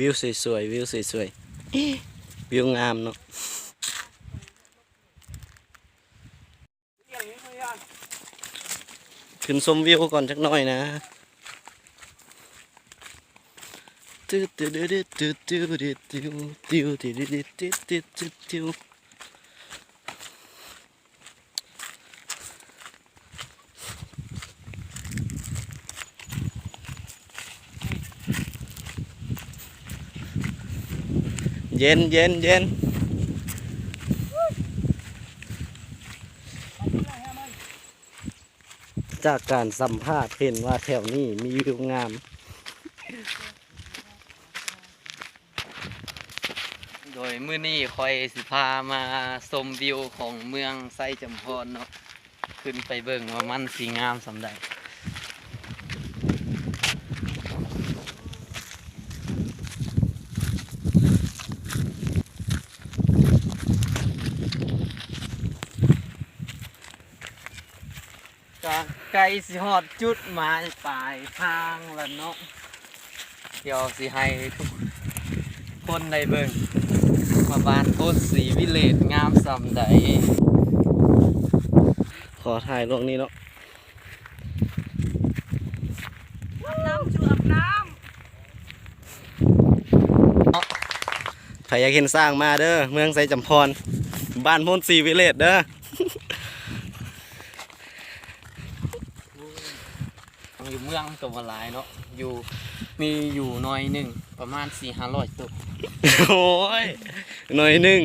ວິວສວຍໆ ວິວສວຍໆ ວິວງາມເນາະ. ຂຶ້ນຊົມວິວກ່ອນຈັກໜ້ອຍນະ. ເຢັນໆໆ ຈາກການສຳພາດເຫັນວ່າແຖວນີ້ມີວິວງາມ. ໂດຍມື້ນີ້ຂ້ອຍຊິພາມາຊົມວິວຂອງເມືອງໄຊຈຳພອນເນາະ, ຂຶ້ນໄປເບິ່ງວ່າມັນຊິງາມສ່ຳໃດ. ກະໃກ້ຊິຮອດຈຸດໝາຍປາຍທາງແລ້ວເນາະ. ດຽວຊິໃຫ້ທຸກຄົນໄດ້ເບິ່ງວ່າບ້ານໂພນສີວິເລດງາມສ່ຳໃດ. ຂໍຖ່າຍລວງນີ້ເນາະ. ອາບນ້ຳ ຈູອາບນ້ຳ. ໃຜຢາກເຫັນຊ້າງມາເດີ ເມືອງໄຊຈຳພອນ ບ້ານໂພນສີວິເລດເດີ. ຢູ່ເມືອງກໍບໍ່ຫຼາຍເນາະ ຢູ່ ມີຢູ່ໜ້ອຍໜຶ່ງ ປະມານສີ່ຫ້າຮ້ອຍໂຕ. ໂອ້ຍ ໜ້ອຍໜຶ່ງ.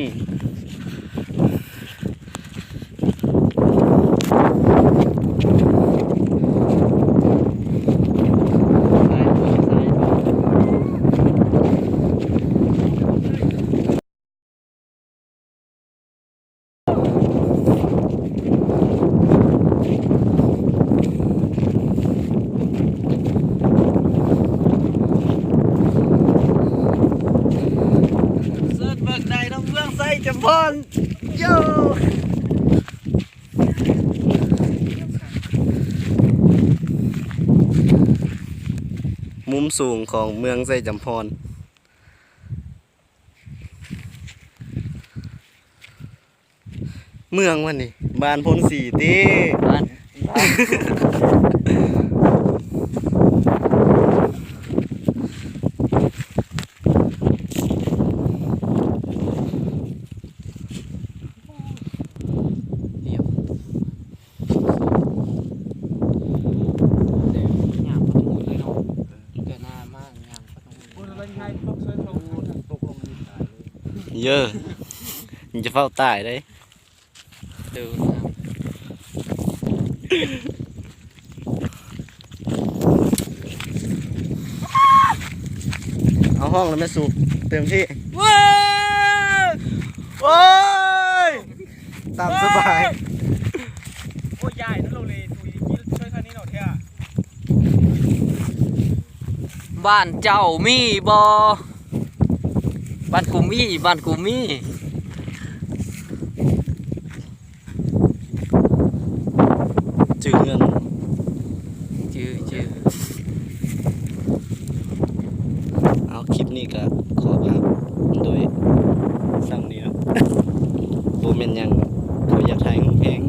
ເຊີນເບິ່ງໄດ້ເນາະ ເມືອງໄຊຈຳພອນ ໂຢ. ມຸມສູງຂອງເມືອງໄຊຈຳພອນ. ເມືອງວະນີ້ ບ້ານໂພນສີຕິ ບ້ານ ບ້ານ ດຽວ ແຕ່ຍ່າງບໍ່ຮູ້ເລີຍເນາະ ເທື່ອໜ້າມາຍ່າງ ເຢີ ມຶງຈະຟ້າວຕາຍເດ້. ເອົາ ຮ້ອງແລ້ວແມ່ສູບ ເຕັມທີ່ ເວີ້ຍ ໂອ້ຍ ຕາມສະບາຍ ໂອ້ຍ ຢາຍນະໂລເລ ຕຸຍກິນຊ່ວຍຄັນນີ້ເນາະແທ້. ບ້ານເຈົ້າມີບໍ່? ບ້ານກູມີ ບ້ານກູມີ ຈື່ເຮືອນ ຈື່ ຈື່. ເອົາ ຄລິບນີ້ກະຂໍພາກໂດຍສ່ຳນີ້ເນາະ ບໍ່ແມ່ນຫຍັງດອກ ເຂົາຢາກຖ່າຍຮູບແຮງ.